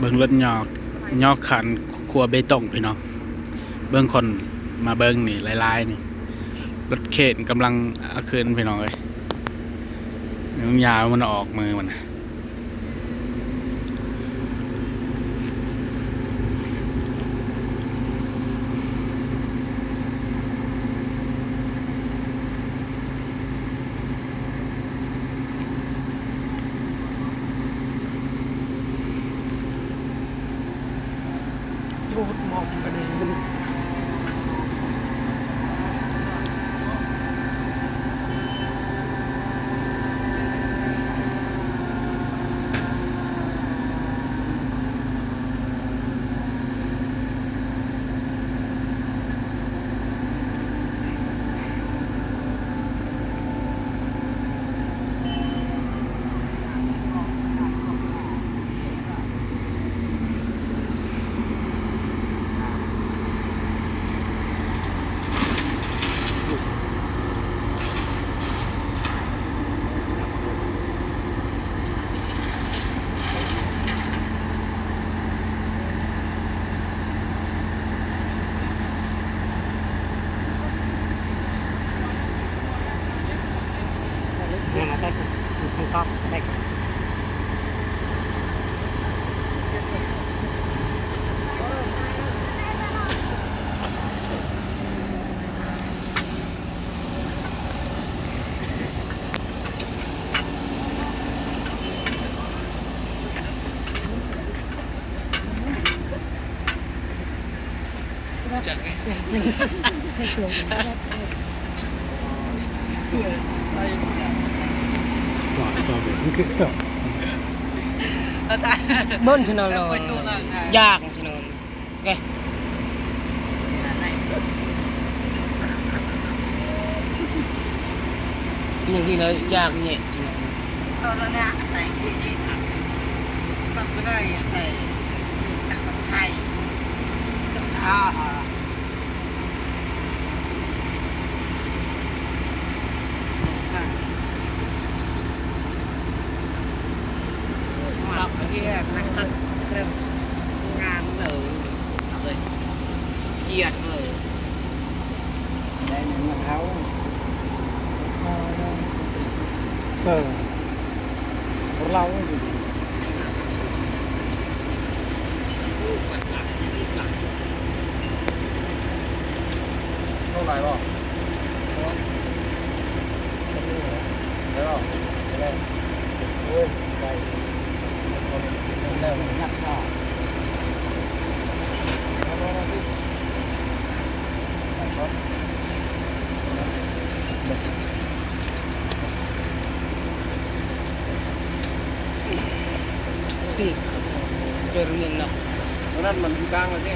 ເບິ່ງລົດຫຍໍ້ ຫຍໍ້ຄານຂົວເບຕົງພີ່ນ້ອງ. ເບິ່ງຄົນມາເບິ່ງນີ້ຫຼາຍໆນີ້ ລົດເຄນກຳລັງເອົາຂຶ້ນພີ່ນ້ອງເອີຍ. ລຸງຍາວມັນອອກມືມັນນະ. ໂຍດໝອກກະເດັນ. ເບິ່ງຊະນອນ ຢາກຊະນອນ. ແກ ຍັງກິນແລ້ວຢາກແຍະ. ຕອນນັ້ນນະ ໄປ ປັກກະໄດ້ ໄປ ຕັກໄທ ຕັກທາ ມາເຮັດ ມາຕັດເລື່ອງງານເລີຍ. ເລີຍ ກຽດເລີຍ ໄດ້ແມ່ນເງິນເຮົາ ເອີ ເຮົາ ເທົ່າໃດບໍ່? ໄດ້ບໍ່? ໄດ້ ໂອ້ຍ ໄດ້ ໄດ້ ຍັກຂ້າ ຕິດ ເຈີເລື່ອງນະ ໂຕນັ້ນມັນຢູ່ກາງແລ້ວເດ້.